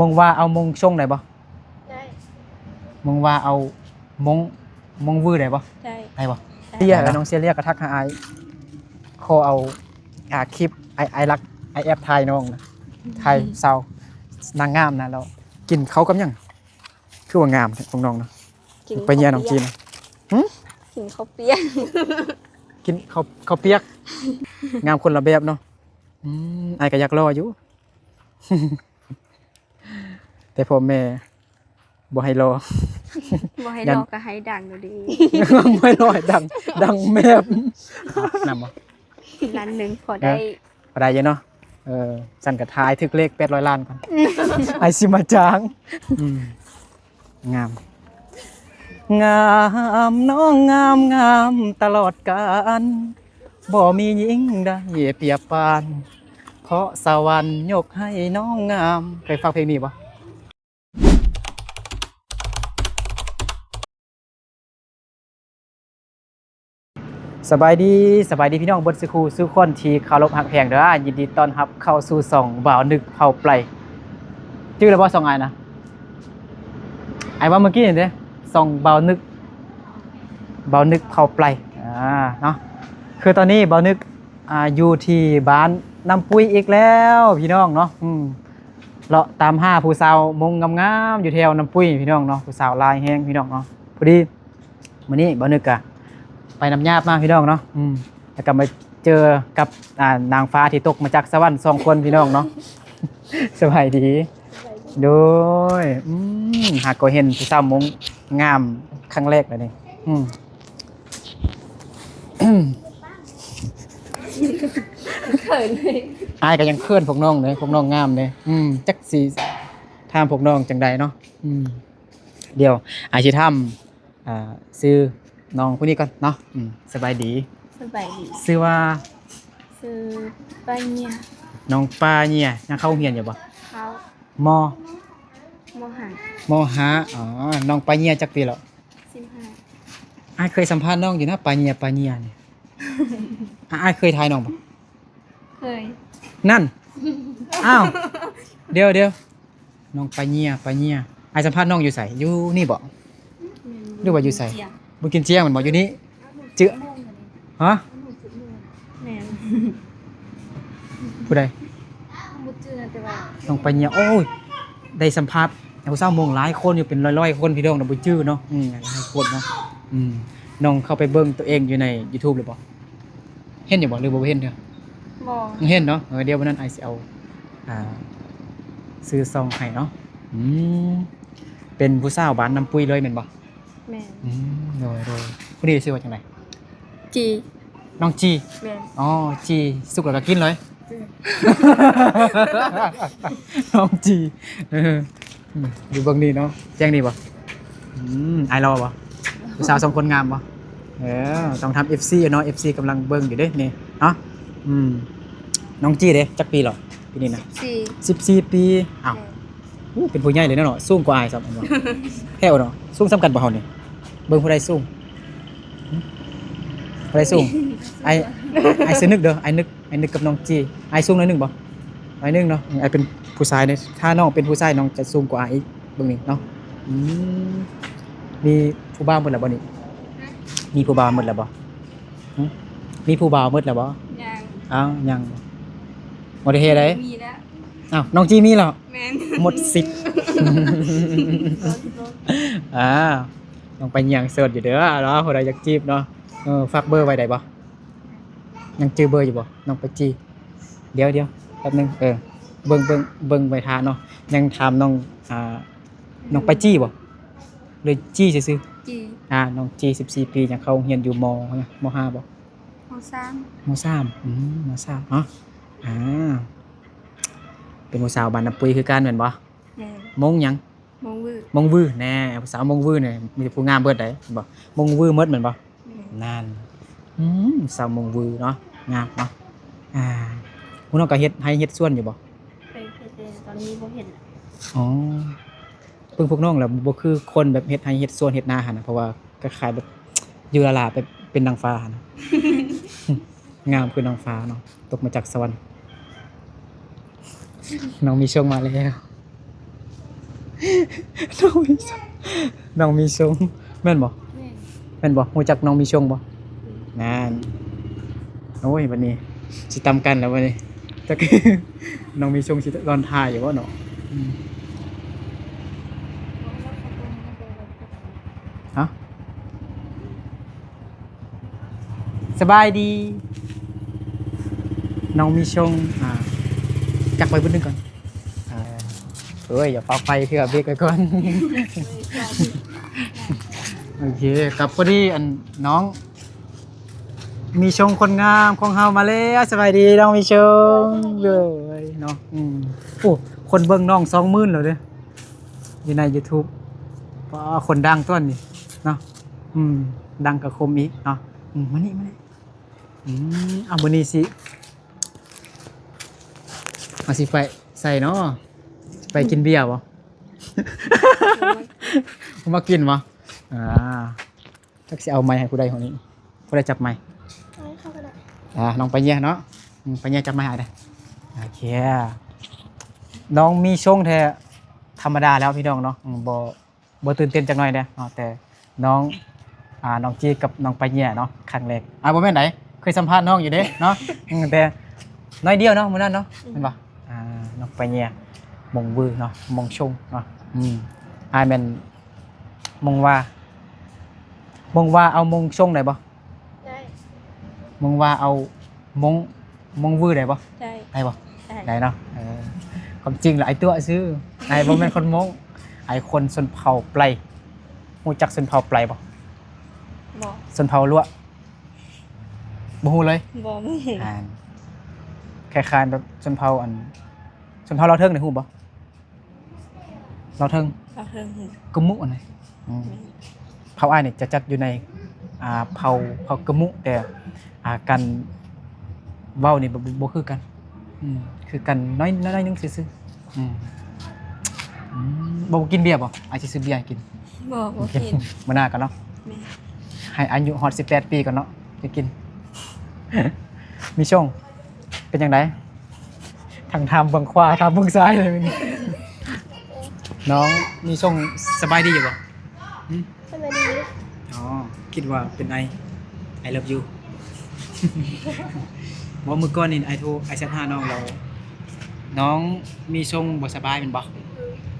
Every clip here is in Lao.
ມົງວ່າເອົາມົງຊົງໄດ້ບໍ່? ໄດ້. ມົງວ່າເອົາມົງ ມົງວືໄດ້ບໍ່? ໄດ້. ໄດ້ບໍ່? ໄດ້. ເຊເລຍ ໄດ້ເນາະ. ນ້ອງເຊເລຍກໍທັກຫາອ້າຍ ຂໍເອົາ ອ່າ ຄລິບ ອ້າຍ ອ້າຍລັກ ອ້າຍແອບຖ່າຍນ້ອງນະ ອືມ ຖ່າຍສາວນາງງາມນະ. ແລ້ວກິນເຂົ້າກັບຫຍັງ? ຄືວ່າງາມແທ້ຂອງນ້ອງນະ. ກິນ ໄປເຍຍນ້ອງຈີນນະ. ຫື? ກິນເຂົ້າປຽກ. ກິນເຂົ້າ ເຂົ້າປຽກ. ງາມຄົນລະແບບເນາະ. ອືມ ອ້າຍກໍຢາກຫຼໍ່ຢູ່ ແຕ່ພໍ່ແມ່ບໍ່ໃຫ້ຫຼໍ່. ບໍ່ໃຫ້ຫຼໍ່ກໍໃຫ້ດັງໂລດເດ. ບໍ່ໃຫ້ຫຼໍ່ໃຫ້ດັງ ດັງແມບ. ນຳບໍ່? ລ້ານໜຶ່ງພໍໄດ້. ເອີ ພໍໄດ້ຢູ່ເນາະ. ເອີ ຊັ້ນກໍຖ້າອ້າຍຖືກເລກແປດຮ້ອຍລ້ານກ່ອນ ອ້າຍຊິມາຈ້າງ. ອືມ ງາມ ງາມ ນ້ອງງາມ ງາມຕະຫຼອດການ ບໍ່ມີຍິງໃດປຽບປານ ເພາະສະຫວັນຍົກໃຫ້ນ້ອງງາມ. ເຄີຍຟັງເພງນີ້ບໍ່? ສະບາຍດີ ສະບາຍດີພີ່ນ້ອງເບິດສູ່ຄູ່ສູ່ຄົນທີ່ເຄົາລົບຮັກແພງເດີ. ຍິນດີຕ້ອນຮັບເຂົ້າສູ່ຊ່ອງບ່າວນຶກເຜົ່າໄປ. ຈື່ແລ້ວບໍ່ຊ່ອງອ້າຍນະ? ອ້າຍວ່າມື້ກີ້ນີ້ເດ້ ຊ່ອງບ່າວນຶກ ບ່າວນຶກເຜົ່າໄປ ອ່າ ເນາະ. ຄືຕອນນີ້ບ່າວນຶກ ອ່າ ຢູ່ທີ່ບ້ານນ້ຳປຸ້ຍອີກແລ້ວພີ່ນ້ອງເນາະ. ອືມ ເລາະຕາມຫາຜູ້ສາວມົງງາມໆ ຢູ່ແຖວນ້ຳປຸ້ຍພີ່ນ້ອງເນາະ. ຜູ້ສາວຫຼາຍແຮງພີ່ນ້ອງເນາະ. ພໍດີ ມື້ນີ້ບ່າວນຶກກະໄປນຳຍາດມາພີ່ນ້ອງເນາະ. ອືມ ແລ້ວກໍມາເຈີກັບ ອ່າ ນາງຟ້າທີ່ຕົກມາຈາກສະຫວັນສອງຄົນພີ່ນ້ອງເນາະ. ສະບາຍດີ. ໂດຍ ອືມ ຫາກໍເຫັນຜູ້ສາວມົງງາມຄັ້ງແລກແລ້ວນີ້. ອືມ ເຂີນເລີຍ. ອ້າຍກໍຍັງເຂີນພວກນ້ອງເດ້ ພວກນ້ອງງາມເດ້. ອືມ ຈັກຊິຖາມພວກນ້ອງຈັ່ງໃດເນາະ. ອືມ ດຽວອ້າຍຊິຖາມ ອ່າ ຊື່ນ້ອງຜູ້ນີ້ກ່ອນເນາະ. ອືມ ສະບາຍດີ. ສະບາຍດີ. ຊື່ວ່າ? ຊື່ປາເຍຍ. ນ້ອງປາເຍຍ ຍັງເຂົ້າໂຮງຮຽນຢູ່ບໍ່? ເຂົ້າ. ມໍ? ມໍຫ້າ. ມໍຫ້າ. ອໍ ນ້ອງປາເຍຍຈັກປີແລ້ວ? ສິບຫ້າ. ອ້າຍເຄີຍສຳພາດນ້ອງຢູ່ນະ ປາເຍຍ ປາເຍຍນີ້. ອ້າຍເຄີຍຖ່າຍນ້ອງບໍ່? ເຄີຍ. ນັ້ນ ອ້າວ ດຽວໆ ນ້ອງປາເຍຍ ປາເຍຍ ອ້າຍສຳພາດນ້ອງຢູ່ໃສ? ຢູ່ນີ້ບໍ່? ແມ່ນ. ຫຼືວ່າຢູ່ໃສ? ບຸນກິນຈຽງແມ່ນບໍ່? ຢູ່ນີ້? ຈື່ ຮະ? ແມ່ນ. ຜູ້ໃດ? ບໍ່ຈື່ນະ ແຕ່ວ່າ ນ້ອງປາເຍຍ. ໂອ້ຍ ໄດ້ສຳພາດຜູ້ສາວມົງຫຼາຍຄົນຢູ່ ເປັນຮ້ອຍໆຄົນພີ່ນ້ອງນະ ບໍ່ຈື່ເນາະ. ອືມ ຫຼາຍຄົນເນາະ. ອືມ ນ້ອງເຂົ້າໄປເບິ່ງຕົວເອງຢູ່ໃນຢູທູບຫຼືບໍ່? ເຫັນຢູ່ບໍ່ ຫຼືບໍ່ເຫັນເທື່ອ? ບໍ່ ເຫັນເນາະ. ເອີ ດຽວມື້ນັ້ນອ້າຍຊິເອົາ ອ່າ ຊື່ຊ່ອງໃຫ້ເນາະ. ອືມ ເປັນຜູ້ສາວບ້ານນ້ຳປຸ້ຍເລີຍແມ່ນບໍ່? ແມ່ນ. ອືມ ໂດຍໆ. ຜູ້ນີ້ຊື່ວ່າຈັ່ງໃດ? ຈີ. ນ້ອງຈີ. ແມ່ນ. ອໍ ຈີ ສຸກແລ້ວກໍກິນເລີຍ. ອືມ ນ້ອງຈີ. ເອີ ອືມ ຢູ່ເບິ່ງນີ້ເນາະ ແຈ້ງນີ້ບໍ່? ອືມ ອ້າຍຫຼໍ່ບໍ່? ຜູ້ສາວສອງຄົນງາມບໍ່? ເອີ ຕ້ອງຖາມເອັຟຊີເນາະ ເອັຟຊີກຳລັງເບິ່ງຢູ່ເດ້ນີ້ເນາະ. ອືມ ນ້ອງຈີເດ້ ຈັກປີແລ້ວປີນີ້ນະ? ສິບສີ່. ສິບສີ່ປີ. ອ້າວ ແມ່ນ. ໂອ້ ເປັນຜູ້ໃຫຍ່ເລີຍເນາະ ສູງກວ່າອ້າຍຊ້ຳ. ແທ້ບໍ່ເນາະ? ສູງສ່ຳກັນບໍ່ເຮົານີ້? ເບິ່ງຜູ້ໃດສູງ? ຜູ້ໃດສູງ? ອ້າຍ ອ້າຍຊື່ນຶກເດີ ອ້າຍນຶກ. ອ້າຍນຶກກັບນ້ອງຈີ ອ້າຍສູງໜ້ອຍໜຶ່ງບໍ່? ໜ້ອຍໜຶ່ງເນາະ. ອ້າຍເປັນຜູ້ຊາຍເດ້ ຖ້ານ້ອງເປັນຜູ້ຊາຍ ນ້ອງຈະສູງກວ່າອ້າຍອີກ. ເບິ່ງນີ້ເນາະ. ອືມ ມີຜູ້ບ່າວໝົດແລ້ວບໍ່ນີ້? ຮະ? ມີຜູ້ບ່າວໝົດແລ້ວບໍ່? ຫຶ? ມີຜູ້ບ່າວໝົດແລ້ວບໍ່? ຍັງ. ອ້າວ ຍັງ. ບໍ່ໄດ້ເຮັດໃດ? ມີແລ້ວ. ອ້າວ ນ້ອງຈີມີແລ້ວ? ແມ່ນ. ໝົດສິດ. ອ່າ ນ້ອງປາເຍຍໂສດຢູ່ເດີເນາະ ຜູ້ໃດຢາກຈີບເນາະ. ເອີ ຝາກເບີໄວ້ໄດ້ບໍ່? ຍັງຈື່ເບີຢູ່ບໍ່ ນ້ອງປາຈີ? ດຽວໆ ແປັບໜຶ່ງ ເອີ ເບິ່ງ ເບິ່ງ ເບິ່ງໄວ້ຖ້າເນາະ. ຍັງຖາມນ້ອງ ອ່າ ນ້ອງປາຈີບໍ່ ຫຼືຈີຊື່ໆ? ຈີ. ອ່າ ນ້ອງຈີ ສິບສີ່ປີ ຍັງເຂົ້າໂຮງຮຽນຢູ່ ມ ມຫ້າບໍ່? ມສາມ. ມສາມ. ອືມ ມສາມເນາະ. ອ່າ ເປັນຜູ້ສາວບ້ານນ້ຳປຸ້ຍຄືກັນແມ່ນບໍ່? ແມ່ນ. ມົງຫຍັງ? ມົງວື. ມົງວື ແນ່ ສາວມົງວືນີ້ມີແຕ່ຜູ້ງາມເບິດໃດ໋ ເຫັນບໍ່? ມົງວືໝົດແມ່ນບໍ່? ແມ່ນ. ນັ້ນ ອືມ ສາວມົງວືເນາະ ງາມເນາະ. ອ່າ ພວກນ້ອງກໍເຮັດໄຮ່ເຮັດສວນຢູ່ບໍ່? ເຄີຍເຮັດ ແຕ່ຕອນນີ້ບໍ່ເຮັດແລ້ວ. ອໍ ເບິ່ງພວກນ້ອງແລ້ວບໍ່ຄືຄົນແບບເຮັດໄຮ່ເຮັດສວນເຮັດນາຫັ້ນນະ ເພາະວ່າຄ້າຍໆແບບຢູ່ລ້າໆ ແບບເປັນນາງຟ້າຫັ້ນນະ. ງາມຄືນາງຟ້າເນາະ ຕົກມາຈາກສະຫວັນ. ນ້ອງມີໂຊກມາແລ້ວ. ນ້ອງມີຊົງ ນ້ອງມີຊົງ ແມ່ນບໍ່? ແມ່ນ ແມ່ນບໍ່? ຮູ້ຈັກນ້ອງມີຊົງບໍ່? ອືມ ນັ້ນ ໂອ້ຍ ບັດນີ້ຊິຕຳກັນແລ້ວບັດນີ້ ຈັກ ນ້ອງມີຊົງຊິລອນທ່າຢູ່ບໍ່ເນາະ? ອືມ ຮະ? ສະບາຍດີ ນ້ອງມີຊົງ ອ່າ ຈັກໄປເບິ່ງໜຶ່ງກ່ອນ ອ່າ ເອີຍ ຢ່າປາໄຟເທື່ອ ເບຣກໄວ້ກ່ອນ ໂອເຄ ກັບພໍດີ ອັນ ນ້ອງມີຊົງຄົນງາມຂອງເຮົາມາແລ້ວ ສະບາຍດີນ້ອງມີຊົງ ເອີຍ ເນາະ ອືມ ໂອ້ ຄົນເບິ່ງນ້ອງສອງໝື່ນແລ້ວເດ້ ຢູ່ໃນຢູທູບ ປາ ຄົນດັງຕົວນີ້ເນາະ ອືມ ດັງກະຄົມອີກເນາະ ອືມ ມານີ້ ມານີ້ ອືມ ເອົາ ມື້ນີ້ຊິ ເອົາ ຊິໄປໃສເນາະ ຊິໄປກິນເບຍບໍ່? ບໍ່ມັກກິນບໍ່? ອ່າ ຈັກຊິເອົາໄມໃຫ້ຜູ້ໃດຫັ້ນນີ້ ຜູ້ໃດຈັບໄມ? ເອົາໃຫ້ເຂົາກໍໄດ້ ອ່າ ນ້ອງປາເຍຍເນາະ ອືມ ປາເຍຍຈັບໄມໃຫ້ເດີ້ ໂອເຄ ນ້ອງມີຊົງແທ້ ທຳມະດາແລ້ວພີ່ນ້ອງເນາະ ອືມ ບໍ່ ບໍ່ຕື່ນເຕັ້ນຈັກໜ້ອຍເດ້ເນາະ ແຕ່ນ້ອງ ອ່າ ນ້ອງຈີກັບນ້ອງປາເຍຍເນາະ ຄັ້ງແລກ ອ່າ ບໍ່ແມ່ນໃດ ເຄີຍສຳພາດນ້ອງຢູ່ເດ້ເນາະ ອືມ ແຕ່ໜ້ອຍດຽວເນາະ ມື້ນັ້ນເນາະ ອືມ ແມ່ນບໍ່? ອ່າ ນ້ອງປາເຍຍ ມົງວືເນາະ ມົງຊົງເນາະ ອືມ ອ້າຍແມ່ນມົງວາ ມົງວາເອົາມົງຊົງໄດ້ບໍ່? ໄດ້ ມົງວ່າເອົາມົງ ມົງວືໄດ້ບໍ່? ໄດ້ ໄດ້ບໍ່? ໄດ້ ໄດ້ເນາະ ເອີ ຄວາມຈິງລະອ້າຍຕົວະຊື່ ອ້າຍບໍ່ແມ່ນຄົນມົງ ອ້າຍຄົນຊົນເຜົ່າໄປ ຮູ້ຈັກຊົນເຜົ່າໄປບໍ່? ບໍ່ ຊົນເຜົ່າລົວະ ບໍ່ຮູ້ເລີຍ? ບໍ່ຮູ້ ອ່າ ຄ້າຍໆແບບຊົນເຜົ່າອັນ ຊົນເຜົ່າລາວເທິງນີ້ຮູ້ບໍ່? ລາວເທິງ ລາວເທິງ ກະມຸຫັ້ນນະ ອືມ ແມ່ນ ເຜົ່າອ້າຍນີ້ຈະຈັດຢູ່ໃນ ອ່າ ເຜົ່າ ເຜົ່າກະມຸ ແຕ່ ອ່າ ການເວົ້ານີ້ບໍ່ ບໍ່ ບໍ່ຄືກັນ ອືມ ຄືກັນໜ້ອຍ ໜ້ອຍໜຶ່ງຊື່ໆ ອືມ ອືມ ບໍ່ກິນເບຍບໍ່? ອ້າຍຊິຊື້ເບຍໃຫ້ກິນ ບໍ່ ບໍ່ກິນ ມື້ໜ້າກັນເນາະ ແມ່ນ ໃຫ້ອາຍຸຮອດສິບແປດປີກ່ອນເນາະ ຈະກິນ ມີຊົງ ເປັນຈັ່ງໃດ? ທັງຖາມເບິ່ງຂວາ ຖາມເບິ່ງຊ້າຍເລີຍ ນ້ອງມີຊົງ ສະບາຍດີຢູ່ບໍ່? ຫຶ? ສະບາຍດີ ອໍ ຄິດວ່າເປັນອ້າຍ I love you ບໍ່ ມື້ກ່ອນນີ້ອ້າຍໂທ ອ້າຍແຊັດຫານ້ອງແລ້ວ ນ້ອງມີຊົງບໍ່ສະບາຍແມ່ນບໍ່? ອືມ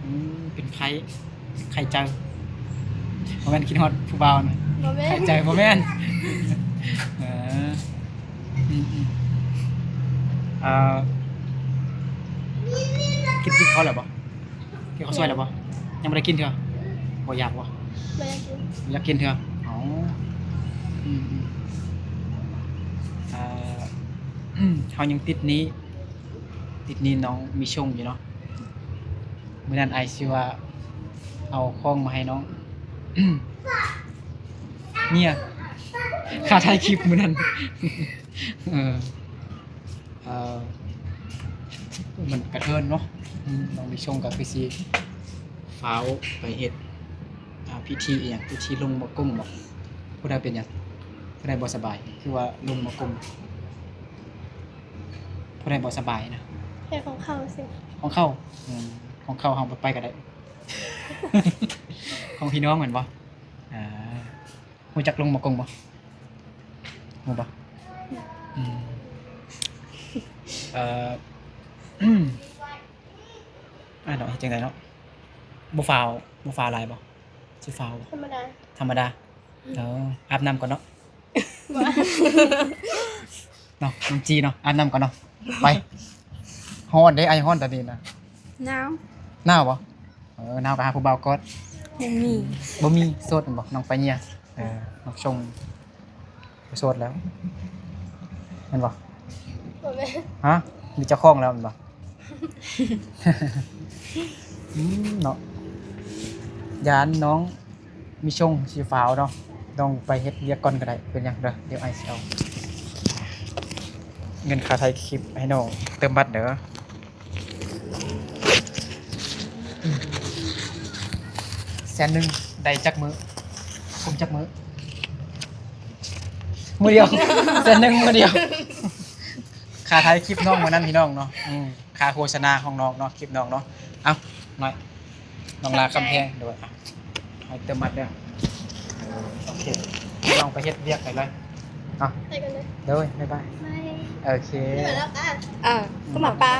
ອືມ ເປັນໄຂ້ ໄຂ້ໃຈ ບໍ່ແມ່ນຄິດຮອດຜູ້ບ່າວນະ? ບໍ່ແມ່ນ ໄຂ້ໃຈ ບໍ່ແມ່ນ ເອີ ອືມໆ ເອີ ກິນ ກິນເຂົ້າແລ້ວບໍ່? ກິນເຂົ້າສວຍແລ້ວບໍ່? ຍັງບໍ່ໄດ້ກິນເທື່ອ ບໍ່ຢາກບໍ່? ບໍ່ຢາກກິນ ບໍ່ຢາກກິນເທື່ອ ອໍ ອືມໆ ເອີ ເຮົາຍັງຕິດໜີ້ ຕິດໜີ້ນ້ອງມີຊົງຢູ່ເນາະ ມື້ນັ້ນອ້າຍຊິວ່າເອົາຂອງມາໃຫ້ນ້ອງ ເມຍ ຄ່າຖ່າຍຄລິບມື້ນັ້ນ ເອີ ເອີ ມັນກະເທີນເນາະ ອືມ ນ້ອງມີຊົງກໍຄືຊິຟ້າວໄປເຮັດ ອ່າ ພິທີອີ່ຫຍັງ ພິທີລົງໝໍກົມບໍ? ຜູ້ໃດເປັນຫຍັງ? ຜູ້ໃດບໍ່ສະບາຍ? ຄືວ່າລົງໝໍກົມ? ຜູ້ໃດບໍ່ສະບາຍນະ? ເຮັດຂອງເຂົາຊື່ ຂອງເຂົາ ອືມ ຂອງເຂົາເຮົາບໍ່ໄປກໍໄດ້ ຂອງພີ່ນ້ອງແມ່ນບໍ່? ອ່າ ຮູ້ຈັກລົງໝໍກົມບໍ່? ຮູ້ບໍ່? ອືມ ເອີ ອ່າ ເນາະ ເຮັດຈັ່ງໃດເນາະ? ບໍ່ຟ້າວ ບໍ່ຟ້າວຫຼາຍບໍ່? ຊິຟ້າວບໍ່? ທຳມະດາ ທຳມະດາ ເອີ ອາບນ້ຳກ່ອນເນາະ ເນາະ ນ້ອງຈີເນາະ ອາບນ້ຳກ່ອນເນາະ ໄປ ຮ້ອນເດ້ ອ້າຍຮ້ອນຕອນນີ້ນະ ໜາວ ໜາວບໍ່? ເອີ ໜາວກໍຫາຜູ້ບ່າວກອດ ບໍ່ມີ ບໍ່ມີ ໂສດແມ່ນບໍ່? ນ້ອງປາເຍຍ ເອີ ນ້ອງຊົງ ໂສດແລ້ວແມ່ນບໍ່? ບໍ່ແມ່ນ ຮະ? ມີເຈົ້າຂອງແລ້ວແມ່ນບໍ່? ອືມ ເນາະ ຢ້ານນ້ອງມີຊົງຊິຟ້າວເນາະ ຕ້ອງໄປເຮັດວຽກກ່ອນກໍໄດ້ ເປັນຫຍັງເດີ ດຽວອ້າຍຊິເອົາເງິນຄ່າຖ່າຍຄລິບໃຫ້ນ້ອງເຕີມບັດເດີ. ແສນໜຶ່ງໄດ້ຈັກມື້? ກຸມຈັກມື້? ມື້ດຽວ ແສນໜຶ່ງມື້ດຽວ ຄ່າຖ່າຍຄລິບນ້ອງມື້ນັ້ນພີ່ນ້ອງເນາະ ອືມ ຄ່າໂຄສະນາຂອງນ້ອງເນາະ ຄລິບນ້ອງເນາະ ເອົ້າ ນ້ອຍ ນ້ອງລາຄຳແພງ ໂດຍ ອ່ະ ໃຫ້ເຕີມບັດເດີ ໂອເຄ ນ້ອງໄປເຮັດວຽກໄປເລີຍເນາະ ໄປກັນເລີຍ ໂດຍ ບາຍບາຍ ບາຍ ໂອເຄ ເອີ ກໍມາປາ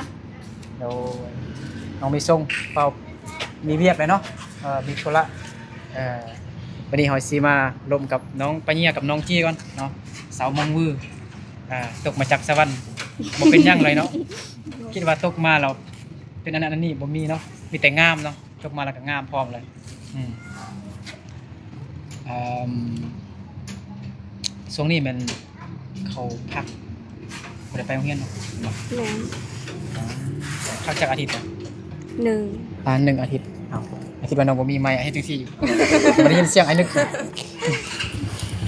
ໂດຍ ນ້ອງມີຊົງ ເປົ່າ ມີວຽກແລ້ວເນາະ ເອີ ມີທຸລະ ເອີ ວັນນີ້ເຮົາຊິມາລົມກັບນ້ອງປາເຍຍກັບນ້ອງຈີ່ກ່ອນເນາະ ສາວມົງວື ອ່າ ຕົກມາຈາກສະຫວັນ ບໍ່ເປັນຫຍັງເລີຍເນາະ ຄິດວ່າຕົກມາແລ້ວເປັນອັນນັ້ນອັນນີ້ ບໍ່ມີເນາະ ມີແຕ່ງາມເນາະ ຕົກມາແລ້ວກໍງາມພ້ອມເລີຍ ອືມ ເອີ່ມ ຊ່ວງນີ້ແມ່ນເຂົາພັກ ບໍ່ໄດ້ໄປໂຮງຮຽນເນາະ ແມ່ນ ພັກຈັກອາທິດນະ? ໜຶ່ງ ອ່າ ໜຶ່ງອາທິດ ເອົ້າ ຄິດວ່ານ້ອງບໍ່ມີໄມ ເຮັດຈັ່ງຊີ້ຢູ່ ບໍ່ໄດ້ຍິນສຽງອ້າຍນຶກ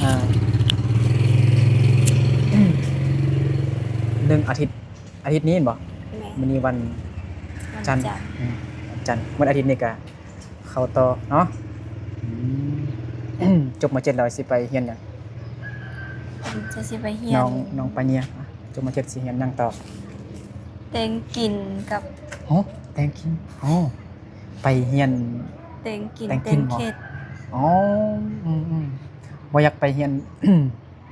ອ່າ ໜຶ່ງອາທິດ ອາທິດນີ້ແມ່ນບໍ່? ແມ່ນ ມື້ນີ້ວັນ ວັນຈັນ ຈັນ ອືມ ວັນຈັນ ໝົດອາທິດນີ້ກະເຂົ້າຕໍ່ເນາະ ອືມ ຈົບ ມ.ເຈັດ ແລ້ວຊິໄປຮຽນຫຍັງ? ຈະຊິໄປຮຽນ ນ້ອງ ນ້ອງປາເຍຍ ຈົບ ມ.ເຈັດ ຊິຮຽນຫຍັງຕໍ່? ແຕ່ງກິນກັບ ໂອ້ ແຕ່ງກິນ ໂອ້ ໄປຮຽນແຕ່ງກິນ ແຕ່ງກິນ ແຕ່ງເຮັດ ອໍ ອືມໆ ບໍ່ຢາກໄປຮຽນ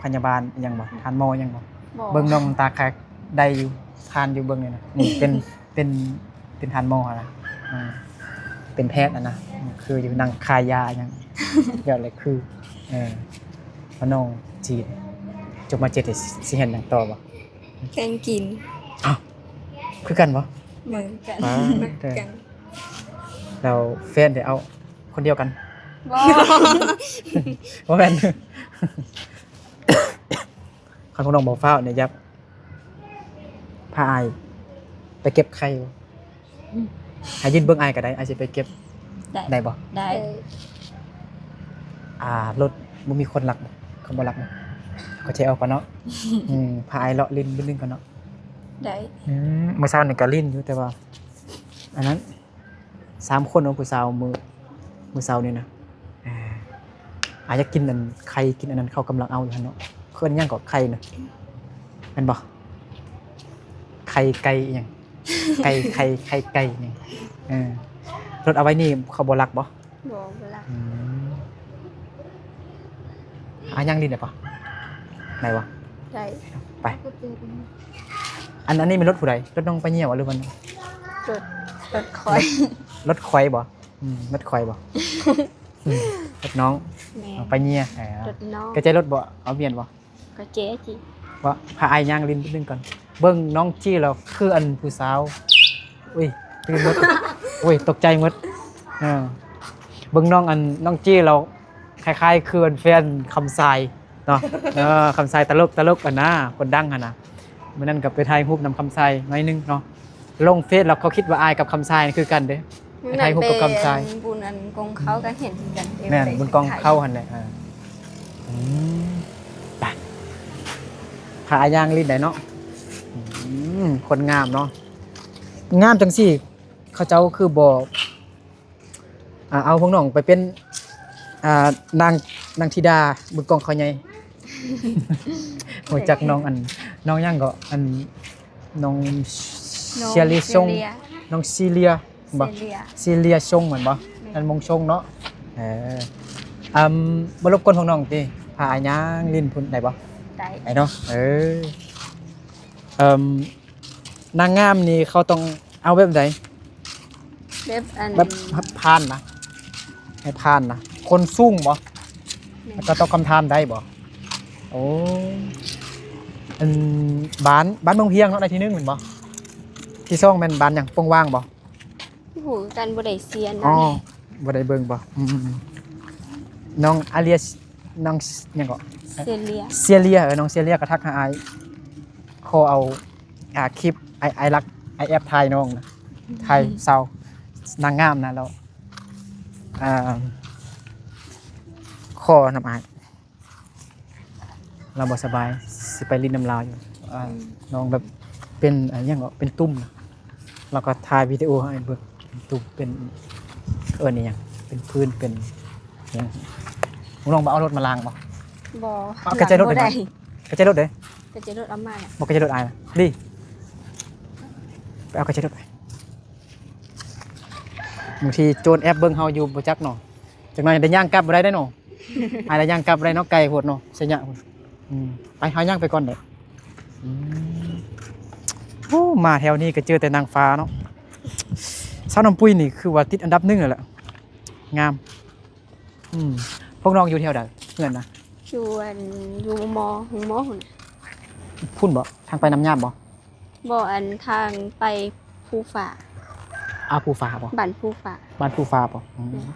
ພະຍາບານອີ່ຫຍັງບໍ່? ທ່ານໝໍອີ່ຫຍັງບໍ່? ບໍ່ ເບິ່ງນ້ອງຕາຄະໄດ້ຢູ່ ຜ່ານຢູ່ເບິ່ງນີ້ນະ ນີ້ເປັນ ເປັນ ເປັນທ່ານໝໍຫັ້ນນະ ເອີ ເປັນແພດຫັ້ນນະ ຄືຢູ່ນັ່ງຂາຍຢາຫຍັງ ແບບແຫຼະຄື ເອີ ວ່ານ້ອງຈີ່ ຈົບ ມ.ເຈັດ ຊິຮຽນຫຍັງຕໍ່ບໍ່? ແຕ່ງກິນ ອ້າວ ຄືກັນບໍ່? ເໝືອນກັນ ອ່າ ເໝືອນກັນ ແລ້ວແຟນເດ ເອົາຄົນດຽວກັນ? ບໍ່ ບໍ່ແມ່ນ ຄັນພວກນ້ອງບໍ່ຟ້າວນີ້ ຢາກພາອ້າຍໄປເກັບໄຂ່ ໃຫ້ຢືນເບິ່ງອ້າຍກໍໄດ້ ອ້າຍຊິໄປເກັບ ໄດ້ ໄດ້ບໍ່? ໄດ້ ອ່າ ລົດບໍ່ມີຄົນລັກບໍ່? ເຂົາບໍ່ລັກບໍ່? ເຂົາຈະເອົາກ່ອນເນາະ ອືມ ພາອ້າຍເລາະຫຼິ້ນບຶດໜຶ່ງກ່ອນເນາະ ໄດ້ ອືມ ມື້ເຊົ້ານີ້ກໍຫຼິ້ນຢູ່ ແຕ່ວ່າ ອັນນັ້ນ ສາມຄົນເນາະ ຜູ້ສາວ ມື້ ມື້ເຊົ້ານີ້ນະ ອ່າ ອາ ຢາກກິນອັນໄຂ່ ກິນອັນນັ້ນ ເຂົາກຳລັງເອົາຢູ່ຫັ້ນເນາະ ເອີ້ນຫຍັງເກາະ ໄຂ່ນະ ແມ່ນບໍ່? ໄຂ່ໄກ່ອີ່ຫຍັງ ໄກ່ ໄຂ່ ໄຂ່ໄກ່ຫຍັງ ເອີ ລົດເອົາໄວ້ນີ້ ເຂົາບໍ່ລັກບໍ່? ບໍ່ ບໍ່ລັກ ອືມ ອາ ຍ່າງຫຼິ້ນໄດ້ປະ? ໄດ້ບໍ່? ໄດ້ ໄປ ອັນ ອັນນີ້ແມ່ນລົດຜູ້ໃດ? ລົດນ້ອງປາເຍຍບໍ່ ຫຼືວ່າ ລົດ ລົດຂ້ອຍ ລົດຂ້ອຍບໍ່? ອືມ ລົດຂ້ອຍບໍ່? ອືມ ລົດນ້ອງ ແມ່ນ ນ້ອງປາເຍຍ ເອີ ລົດນ້ອງ ກະໃຈລົດບໍ່? ເອົາວຽນບໍ່? ກະເຈຈິ ວ່າພາອ້າຍຍ່າງຫຼິ້ນນິດໜຶ່ງກ່ອນ ເບິ່ງນ້ອງຈີ່ແລ້ວຄືອັນຜູ້ສາວ ອຸ້ຍ ຕື່ນໝົດ ໂອ້ຍ ຕົກໃຈໝົດ ເອີ ເບິ່ງນ້ອງອັນ ນ້ອງຈີ່ແລ້ວຄ້າຍໆຄືອັນແຟນຄຳຊາຍເນາະ ເອີ ຄຳຊາຍຕະຫຼົກ ຕະຫຼົກຫັ້ນນະ ຄົນດັງຫັ້ນນະ ມື້ນັ້ນກໍໄປຖ່າຍຮູບນຳຄຳຊາຍໜ້ອຍໜຶ່ງເນາະ ລົງເຟສແລ້ວເຂົາຄິດວ່າອ້າຍກັບຄຳຊາຍຄືກັນເດ້ ໄປຖ່າຍຮູບກັບຄຳຊາຍ ບຸນອັນກົງເຂົ້າກໍເຫັນຄືກັນ ແມ່ນ ບຸນກົງເຂົ້າຫັ້ນແຫຼະ ອືມ ໄປ ພາອ້າຍຍ່າງຫຼິ້ນໄດ້ເນາະ ອືມ ຄົນງາມເນາະ ງາມຈັ່ງຊີ້ ເຂົາເຈົ້າຄືບໍ່ ອ່າ ເອົາພວກນ້ອງໄປເປັນ ອ່າ ນາງ ນາງທິດາບຶງກອງເຂົາໃຫຍ່ ຮູ້ຈັກນ້ອງອັນ ນ້ອງຫຍັງເກາະ ອັນ ນ້ອງ ນ້ອງເຊເລຊົງ ເຊເລຍ ນ້ອງຊີເລຍ ແມ່ນບໍ່? ຊີເລຍຊົງແມ່ນບໍ່? ແມ່ນ ນັ້ນມົງຊົງເນາະ ເອີ ອຳ ບໍ່ລົບກວນພວກນ້ອງຕິ ພາອ້າຍຍ່າງຫຼິ້ນພຸ້ນໄດ້ບໍ່? ໄດ້ ໄດ້ເນາະ ເອີ ເອີ ນາງງາມນີ້ເຂົາຕ້ອງເອົາແບບໃດ? ແບບອັນ ແບບຜ່ານນະ ໃຫ້ຜ່ານນະ ຄົນສູງບໍ່? ແມ່ນ ແລ້ວກໍຕອບຄຳຖາມໄດ້ບໍ່? ໂອ້ ອັນ ບ້ານ ບ້ານເມືອງພຽງເນາະ ໄດ້ທີໜຶ່ງແມ່ນບໍ່? ທີສອງແມ່ນບ້ານຫຍັງ? ປົງຫວ່າງບໍ່? ບໍ່ຮູ້ຄືກັນ ບໍ່ໄດ້ເຊຍນຳ ອໍ ບໍ່ໄດ້ເບິ່ງບໍ່? ອືມ ນ້ອງອາເລຍ ນ້ອງຫຍັງເກາະ? ເຊເລຍ ເຊເລຍ ເອີ ນ້ອງເຊເລຍກໍທັກຫາອ້າຍ ຂໍເອົາ ອ່າ ຄລິບ ອ້າຍ ອ້າຍລັກ ອ້າຍແອບຖ່າຍນ້ອງນະ ຖ່າຍສາວນາງງາມນະ ແລ້ວ ອ່າ ຂໍນຳອ້າຍ ລາວບໍ່ສະບາຍ ຊິໄປຫຼິ້ນນຳລາວຢູ່ ອ່າ ອືມ ນ້ອງແບບເປັນ ອ່າ ຫຍັງເກາະ ເປັນຕຸ່ມນະ ລາວກໍຖ່າຍວິດີໂອໃຫ້ເບິ່ງ ເປັນຕຸ່ມ ເປັນ ເອີ້ນອີ່ຫຍັງ ເປັນພື້ນ ເປັນຫຍັງ ນ້ອງບໍ່ເອົາລົດມາລ້າງບໍ່? ບໍ່ ເອົາກະແຈລົດເດ້ ກະແຈລົດເດ້ ກະແຈລົດເອົາມາ ບໍ່ ກະແຈລົດອ້າຍ ດີ ໄປເອົາກະແຈລົດໄປ. ບາງທີໂຈນແອບເບິ່ງເຮົາຢູ່ບໍ່ຈັກເນາະ. ຈັກໜ້ອຍໄດ້ຍ່າງກັບບໍ່ໄດ້ເດ້ເນາະ. ອາດໄດ້ຍ່າງກັບບໍ່ໄດ້ເນາະ ໄກໂພດເນາະ ໄຊຍະພຸ້ນ. ອືມ ໄປ ເຮົາຍ່າງໄປກ່ອນເດີ້. ອືມ ໂອ້ ມາແຖວນີ້ກໍເຈີແຕ່ນາງຟ້າເນາະ. ສາວນ້ຳປຸ້ຍນີ້ຄືວ່າຕິດອັນດັບໜຶ່ງແລ້ວແຫຼະ ງາມ. ອືມ ພວກນ້ອງຢູ່ແຖວໃດເຮືອນນະ? ຢູ່ອັນ ຢູ່ ມ ໂຮງໝໍພຸ້ນ. ພຸ້ນບໍ? ທາງໄປນ້ຳຍາບບໍ? ບໍ່ ອັນທາງໄປພູຟ້າ. ອາ ພູຟ້າບໍ? ບ້ານພູຟ້າ. ບ້ານພູຟ້າບໍ? ອືມ ແມ່ນ.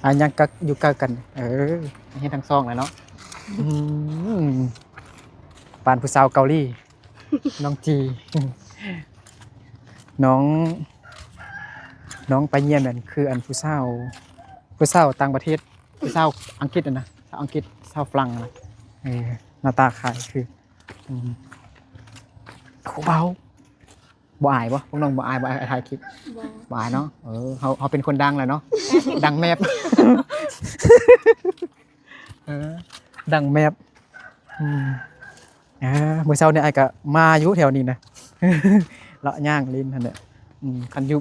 ອາ ຍັງກະຢູ່ໃກ້ກັນ. ເອີ ເຮັດທັງສອງແຫຼະເນາະ. ອືມ ປານຜູ້ສາວເກົາຫຼີ ນ້ອງຈີ ນ້ອງ ນ້ອງປາເຍຍແມ່ນຄືອັນຜູ້ສາວ ຜູ້ສາວຕ່າງປະເທດ ຜູ້ສາວອັງກິດຫັ້ນນະ ສາວອັງກິດ ສາວຝຣັ່ງນະ. ເອີ ໜ້າຕາຄ້າຍຄື ອືມ ຜູ້ບ່າວ ບໍ່ອາຍບໍ່? ພວກນ້ອງບໍ່ອາຍບໍ່? ອາຍຖ່າຍຄລິບ ບໍ່ ບໍ່ອາຍເນາະ. ເອີ ເຮົາ ເຮົາເປັນຄົນດັງແລ້ວເນາະ ດັງແມບ ເອີ ດັງແມບ. ອືມ ອາ ມື້ເຊົ້ານີ້ອ້າຍກະມາຢູ່ແຖວນີ້ນະ ເລາະຍ່າງຫຼິ້ນຫັ້ນແຫຼະ. ອືມ ຄັນຢູ່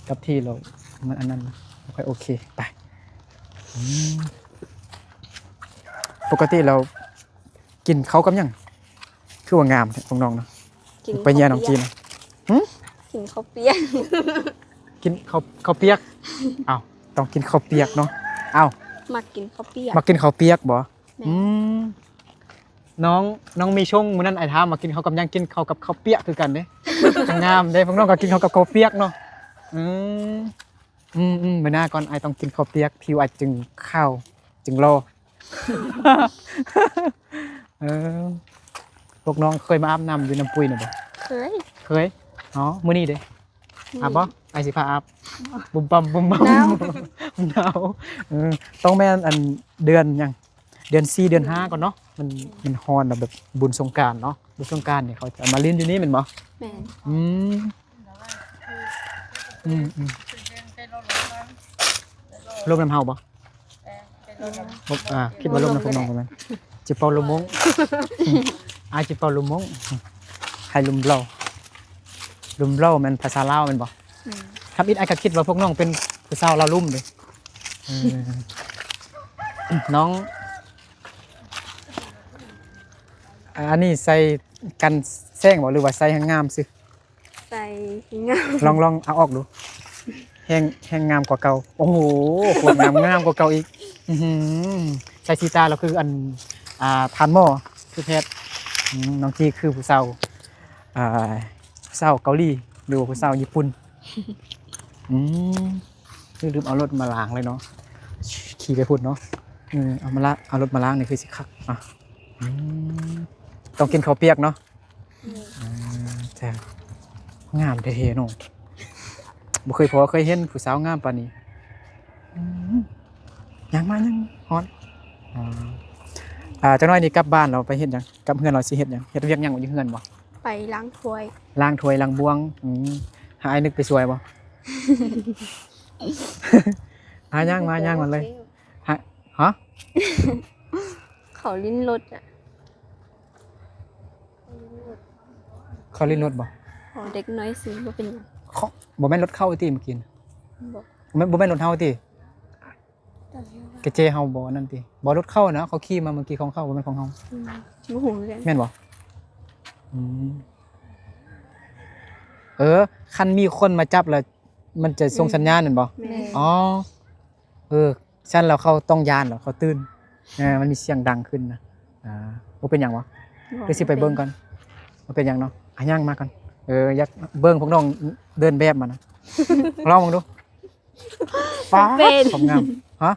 ກັບທີ່ແລ້ວມັນອັນນັ້ນ ບໍ່ຄ່ອຍໂອເຄ. ໄປ ອືມ ປົກກະຕິແລ້ວກິນເຂົ້າກັບຫຍັງ? ຄືວ່າງາມແທ້ຂອງນ້ອງນະ. ກິນ ໄປເຍຍນ້ອງຈີນນະ. ຫື? ກິນເຂົ້າປຽກ. ກິນເຂົ້າ ເຂົ້າປຽກ? ອ້າວ ຕ້ອງກິນເຂົ້າປຽກເນາະ. ອ້າວ ມັກກິນເຂົ້າປຽກ. ມັກກິນເຂົ້າປຽກບໍ? ແມ່ນ. ອືມ ນ້ອງ ນ້ອງມີຊົງ ມື້ນັ້ນອ້າຍຖາມວ່າກິນເຂົ້າກັບຫຍັງ? ກິນເຂົ້າກັບເຂົ້າປຽກຄືກັນເດ້. ງາມເດ້ ພວກນ້ອງກໍກິນເຂົ້າກັບເຂົ້າປຽກເນາະ. ອືມ ອືມໆ ມື້ໜ້າກ່ອນ ອ້າຍຕ້ອງກິນເຂົ້າປຽກ ຜິວອ້າຍຈຶ່ງຂາວ ຈຶ່ງຫຼໍ່. ເອີ ພວກນ້ອງເຄີຍມາອາບນ້ຳຢູ່ນ້ຳປຸ້ຍນະບໍ່? ເຄີຍ. ເຄີຍ? ອໍ ມື້ນີ້ເດ້? ອືມ ອາບບໍ່? ອ້າຍຊິພາອາບ. ບຸ້ມບັ້ມ ບຸ້ມບັ້ມ ໜາວ ໜາວ. ເອີ ຕ້ອງແມ່ນອັນເດືອນຫຍັງ? ເດືອນສີ່ ເດືອນຫ້າກ່ອນເນາະ. ມັນ ມັນຮ້ອນແລ້ວ ແບບບຸນສົງການເນາະ. ບຸນສົງການນີ້ເຂົາຈະມາຫຼິ້ນຢູ່ນີ້ແມ່ນບໍ່? ແມ່ນ. ອືມ ອືມໆ ລົມນຳເຮົາບໍ່? ບໍ່ ອ່າ ຄິດວ່າລົມນຳພວກນ້ອງບໍ່ແມ່ນ. ຈິເປົ່າລົມມົ້ງ ອ້າຍຈິເປົ່າລົມມົ້ງ ໃຫ້ລົມເບົາ. ລົມເບົາແມ່ນພາສາລາວແມ່ນບໍ່? ແມ່ນ. ທຳອິດອ້າຍກໍຄິດວ່າພວກນ້ອງເປັນຜູ້ສາວລາວລຸ່ມເດ້. ເອີ ນ້ອງ ອັນນີ້ໃສ່ກັນແສງບໍ່ ຫຼືວ່າໃສ່ໃຫ້ງາມຊື່? ໃສ່ງາມ. ລອງ ລອງເອົາອອກດູ. ແຮງ ແຮງງາມກວ່າເກົ່າ. ໂອ້ໂຫ ໂຄດງາມ ງາມກວ່າເກົ່າອີກ. ອືຫື ໃສ່ສີຕາແລ້ວຄືອັນ ອ່າ ທ່ານໝໍ ຄືແພດ. ອືມ ນ້ອງຈີຄືຜູ້ສາວ ອ່າ ຜູ້ສາວເກົາຫຼີ ຫຼືວ່າຜູ້ສາວຍີ່ປຸ່ນ. ອືມ ລືມເອົາລົດມາລ້າງເລີຍເນາະ. ຂີ່ໄປພຸ້ນເນາະ. ເອີ ເອົາມາລະ ເອົາລົດມາລ້າງນີ້ຄືຊິຄັກ. ອ່ະ ອືມ ຕ້ອງກິນເຂົ້າປຽກເນາະ. ອືມ ອືມ ແທ້ ງາມແທ້ໆເນາະ. ບໍ່ເຄີຍພໍເຄີຍເຫັນຜູ້ສາວງາມປານນີ້. ອືມ ຍ່າງມາ ຍ່າງ ຮ້ອນ. ອ່າ ອ່າ ຈັກໜ້ອຍນີ້ກັບບ້ານແລ້ວໄປເຮັດຫຍັງ? ກັບເຮືອນແລ້ວຊິເຮັດຫຍັງ? ເຮັດວຽກຫຍັງຢູ່ເຮືອນບໍ່? ໄປລ້າງຖ້ວຍ ລ້າງຖ້ວຍລ້າງບ່ວງ. ອືມ ໃຫ້ອ້າຍນຶກໄປຊ່ວຍບໍ່? ອ່າ ຍ່າງມາ ຍ່າງມາເລີຍ. ຮະ ຮະ? ເຂົາຫຼິ້ນລົດອະ. ເຂົາຫຼິ້ນລົດບໍ່? ເດັກນ້ອຍຊື້ ບໍ່ເປັນຫຍັງ. ເຂົາ ບໍ່ແມ່ນລົດເຂົາຕິເມື່ອກີ້ນະ? ບໍ່ ບໍ່ແມ່ນ ບໍ່ແມ່ນລົດເຮົາຕິ? ກະເຈເຮົາບໍ່ນັ້ນຕິ? ບໍ່ ລົດເຂົານະ ເຂົາຂີ່ມາເມື່ອກີ້ຂອງເຂົາ ບໍ່ແມ່ນຂອງເຮົາ. ອືມ ບໍ່ຮູ້ຄືກັນ. ແມ່ນບໍ່? ອືມ ເອີ ຄັນມີຄົນມາຈັບລະ ມັນຈະສົ່ງ ອືມ ສັນຍານແມ່ນບໍ່? ແມ່ນ. ອໍ ເອີ ຊັ້ນແລ້ວເຂົາຕ້ອງຢ້ານແລ້ວ ເຂົາຕື່ນ. ເອີ ມັນມີສຽງດັງຂຶ້ນນະ. ອ່າ ບໍ່ເປັນຫຍັງຫວາ? ບໍ່ ດຽວຊິໄປເບິ່ງກ່ອນ. ບໍ່ເປັນຫຍັງເນາະ. ອ່ະ ຍ່າງມາກ່ອນ. ເອີ ຢາກເບິ່ງພວກນ້ອງເດີນແບບມານະ. ລອງເບິ່ງດູ. ປ້າດ ຄວາມງາມ. ຮະ?